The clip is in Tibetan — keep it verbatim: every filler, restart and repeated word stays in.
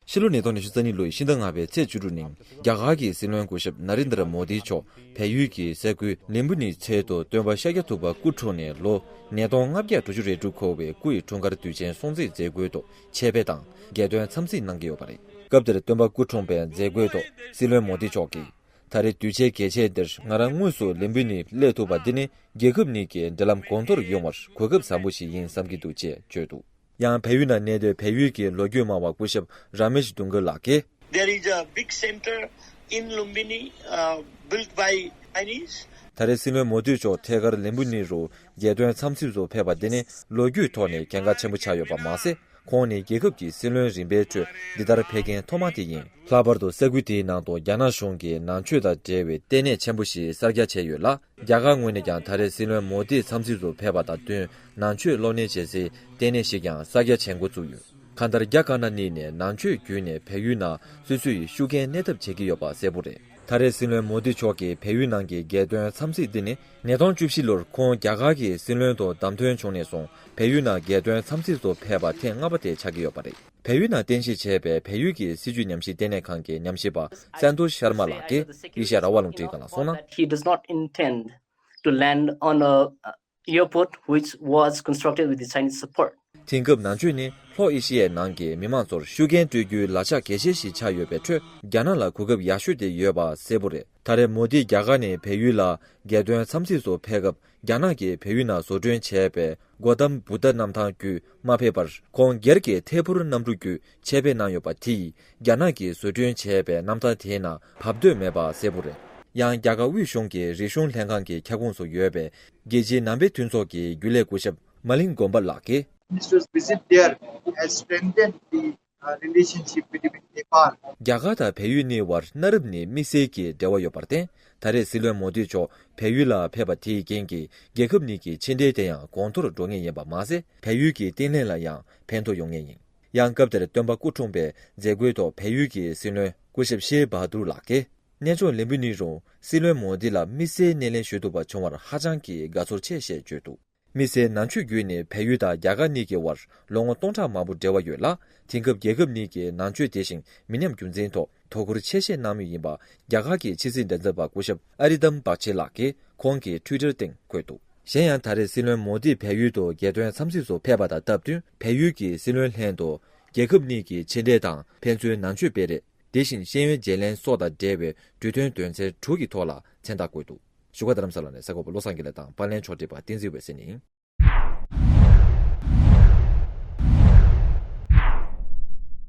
ཕྱི་ལོ་ཉིས་སྟོང་ཉི་ཤུ་རྩ་གཉིས་ལོའི་ཕྱི་ཟླ་ལྔ་པའི་ཚེས་བཅུ་དྲུག་ཉིན། རྒྱ་གར་གྱི་སྲིད་བློན་སྐུ་ཞབས་ན་རེན་དྲ་མོ་དི་མཆོག་བལ་ཡུལ་གྱི་ས་ཁུལ་ལུམ་བི་ནི་ཚལ་དུ་སྟོན་པ་ཤཱཀྱ་ཐུབ་པ་སྐུ་འཁྲུངས་ནས་ལོ་ཉིས་སྟོང་ལྔ་བརྒྱ་དྲུག་ཅུ་རེ་དྲུག་འཁོར་བའི་སྐུ་ཡི་འཁྲུངས་སྐར་དུས་ཆེན་སྲུང་བརྩིའི་མཛད་སྒོའི་ཐོག་ཆེད་ཕེབས་དང་རྒྱལ་དོན་འཚམས་གཟིགས་གནང་གི་ཡོད་པ་རེད། སྐབས་དེར་སྟོན་པ་སྐུ་འཁྲུངས་པའི་མཛད་སྒོའི་ཐོག་སྲིད་བློན་མོ་དི་མཆོག་གིས། ད་རེས་དུས་ཆེན་གལ་ཆེན་འདིར་ང་རང་དངོས་སུ་ལུམ་བི་ནིར་སླེབས་ཐུབ་པ་འདི་ནི་རྒྱལ་ཁབ་གཉིས་ཀྱི་འབྲེལ་ལམ་གོང་མཐོར་ཡོང་བར་གོ་སྐབས་བཟང་པོ་ཞིག་ཡིན་བསམ་གྱི་འདུག་ཅེས་བརྗོད་འདུག་ཡང་བལ་ཡུལ་ནང་གནས་སྡོད་བལ་ཡུལ་གྱི་ལོ་རྒྱུས་སྨྲ་བ་སྐུ་ཞབས་ར་མེཤ་དུང་གུ་ལགས་ཀྱིས། There is a big center in Lumbini, uh, built by Chinese. ད་རེས་སྲིད་བློན་མོ་དི་མཆོག་ཐད་ཀར་ལུམ་བི་ནི་རུ་རྒྱལ་དོན་འཚམས་གཟིགས་སུ་ཕེབས་པ་འདི་ནི་ལོ་རྒྱུས་ཐོག་ནས་གལ་འགངས་ཆེན་པོ་ཆགས་ཡོད་པ་མ་ཟད། ཁོང་ནི་རྒྱལ་ཁབ་ཀྱི་སྲིད་བློན་རིམ་པའི་ཁྲོད་འདི་ལྟར་ཕེབས་མཁན་ཐོག་མ་དེ་ཡིན། ལྷག་པར་དུ་ས་ཁུལ་དེའི་ནང་དུ་རྒྱ་ནག་གཞུང་གིས་ནང་ཆོས་དང་འབྲེལ་བའི་ལྟེ་གནས་ཆེན་པོ་ཞིག་གསར་རྒྱག་བྱས་ཡོད་ལ། རྒྱ་གར་ངོས་ནས་ཀྱང་ད་རེས་སྲིད་བློན་མོ་དི་འཚམས་གཟིགས་སུ་ཕེབས་པ་དང་བསྟུན། ནང་ཆོས་སློབ་གཉེར་བྱེད་སའི་ལྟེ་གནས་ཤིག་ཀྱང་གསར་རྒྱག་བྱེད་འགོ་བཙུགས་ཡོད། གང་ལྟར་རྒྱ་དཀར་ནག་གཉིས་ནས་ནང་ཆོས་བརྒྱུད་ནས་བལ་ཡུལ་ནང་སོ་སོའི་ཤུགས་རྐྱེན་གནས་ཐབས་བྱེད་ཀྱི་ཡོད་པ་གསལ་པོ་རེད། ད་རེས་སྲིད་བློན་མོ་དི་མཆོག་གིས་བལ་ཡུལ་ནང་གི་རྒྱལ་དོན་འཚམས་གཟིགས་འདི་ནི་ཉིས་སྟོང་བཅུ་བཞི་ལོར་ཁོང་རྒྱ་གར་གྱི་སྲིད་བློན་དུ་བདམས་ཐོན་བྱུང་ནས་བཟུང་བལ་ཡུལ་ནང་རྒྱལ་དོན་འཚམས་གཟིགས་སུ་ཕེབས་པ་ཐེངས་ལྔ་པ་དེ་ཆགས་ཀྱི་ཡོད་པ་རེད། བལ་ཡུལ་ནང་རྟེན་གཞི་བྱས་པའི་བལ་ཡུལ་གྱི་སྲིད་བྱུས་ཉམས་ཞིབ་ལྟེ་གནས་ཁང་གི་ཉམས་ཞིབ་པ་སན་དོ་ཤར་མ་ལགས་ཀྱིས་ཨེ་ཤ་ཡ་རང་དབང་རླུང་འཕྲིན་ཁང་ལ་གསུངས་ན། He does not intend to land on a, uh, airport which was constructed with the Chinese support. དེང་སྐབས་ནང་ཆོས་ནི་ལྷོ་ཨེ་ཤི་ཡའི་ནང་གི་མི་མང་ཚོར་ཤུགས་རྐྱེན་སྤྲོད་རྒྱུའི་ལག་ཆ་གལ་ཆེ་ཞིག་ཆགས་ཡོད་པའི་ཁྲོད་རྒྱ་ནག་ལ་གོ་སྐབས་ཡག་ཤོས་དེ་ཡོད་པ་གསལ་པོ་རེད། ད་རེས་མོ་དི་རྒྱ་གར་ནས་བལ་ཡུལ་ལ་རྒྱལ་དོན་འཚམས་གཟིགས་སུ་ཕེབས་སྐབས། རྒྱ་ནག་གིས་བལ་ཡུལ་ནང་བཟོ་སྐྲུན་བྱས་པའི་གོ་ཏམ་བུདྡྷ་གནམ་ཐང་བརྒྱུད་མ་ཕེབས་པར། ཁོང་སྒེར་གྱི་ཐད་འཕུར་གནམ་གྲུ་བརྒྱུད་ཆེད་ཕེབས་གནང་ཡོད་པ་དེས་རྒྱ་ནག་གིས་བཟོ་སྐྲུན་བྱས་པའི་གནམ་ཐང་དེའི་ནང་བབས་འདོད་མེད་པ་གསལ་པོ་རེད། ཡང་རྒྱ་གར་དབུས་གཞུང་གི་རིག་གཞུང་ལྷན་ཁང་གི་ཁྱབ་ཁོངས་སུ་ཡོད་པའི་རྒྱལ་སྤྱིའི་ནང་པའི་མཐུན་ཚོགས་ཀྱི་རྒྱུན་ལས་སྐུ་ཞབས་མ་ལིང་དགོན་པ་ལགས་ཀྱིས། Minister's visit there has strengthened the, uh, relationship between Nepal. རྒྱ་གར་དང་བལ་ཡུལ་གཉིས་བར་གནའ་རབས་ནས་དམིགས་བསལ་གྱི་འབྲེལ་བ་ཡོད་པར་བརྟེན། ད་རེས་སྲིད་བློན་མོ་དི་མཆོག་བལ་ཡུལ་ལ་ཕེབས་པ་དེའི་རྐྱེན་གྱིས་རྒྱལ་ཁབ་གཉིས་ཀྱི་ཕྱི་འབྲེལ་དེ་ཡང་གོང་མཐོར་འགྲོ་ངེས་ཡིན་པ་མ་ཟད། བལ་ཡུལ་གྱི་བརྟན་ལྷིང་ལ་ཡང་ཕན་ཐོགས་ཡོང་ངེས་ཡིན། ཡང་སྐབས་དེར་སྟོན་པ་སྐུ་འཁྲུངས་པའི་མཛད་སྒོའི་ཐོག་བལ་ཡུལ་གྱི་སྲིད་བློན་སྐུ་ཞབས་ཤེ་བྷ་དུར་ལགས་ཀྱིས། གནས་མཆོག་ལུམ་བི་ནི་རུ་སྲིད་བློན་མོ་དི་ལ་དམིགས་བསལ་སྣེ་ལེན་ཞུ་ཐུབ་པ་བྱུང་བར་ཧ་ཅང་གི་དགའ་ཚོར་ཆེ་ཞེས་བརྗོད་འདུག་དམིགས་བསལ་ནང་ཆོས་བརྒྱུད་ནས་བལ་ཡུལ་དང་རྒྱ་གར་གཉིས་ཀྱི་དབར་ལོ་ངོ་སྟོང་ཕྲག་མང་པོ་འབྲེལ་བ་ཡོད་ལ། དེང་སྐབས་རྒྱལ་ཁབ་གཉིས་ཀྱི་ནང་ཆོས་དེ་བཞིན་མི་ཉམས་རྒྱུན་འཛིན་ཐོག་དོ་ཁུར་ཆེ་བཞེས་གནང་མུས་ཡིན་པ། རྒྱ་གར་གྱི་ཕྱི་སྲིད་མགྲིན་ཚབ་པ་སྐུ་ཞབས་ཨ་རི་དམ་བག་ཆེ་ལགས་ཀྱིས་ཁོང་གི་ཊུའི་ཊར་སྟེང་བཀོད་འདུག་གཞན་ཡང་ད་རེས་སྲིད་བློན་མོ་དི་བལ་ཡུལ་དུ་རྒྱལ་དོན་འཚམས་གཟིགས་སུ་ཕེབས་པ་དང་སྟབས་བསྟུན། བལ་ཡུལ་གྱི་སྲིད་བློན་ལྷན་དུ་རྒྱལ་ཁབ་གཉིས་ཀྱི་ཕྱི་འབྲེལ་དང་ཕན་ཚུན་ནང་ཆོས་སྤེལ་རེས། དེ་བཞིན་ཤེས་ཡོན་བརྗེ་ལེན་སོགས་དང་འབྲེལ་བའི་གྲོས་མཐུན་དོན་ཚན་དྲུག་གི་ཐོག་ལ་མཚན་རྟགས་བཀོད་འདུག་བཞུགས་སྒར་རྡ་རམ་ས་ལ་ནས་གསར་འགོད་པ་བློ་བཟང་དགེ་ལེགས་དང་པར་ལེན་ཕྱོགས་སྒྲིག་པ་བསྟན་འཛིན་འོད་ཟེར་ཡིན།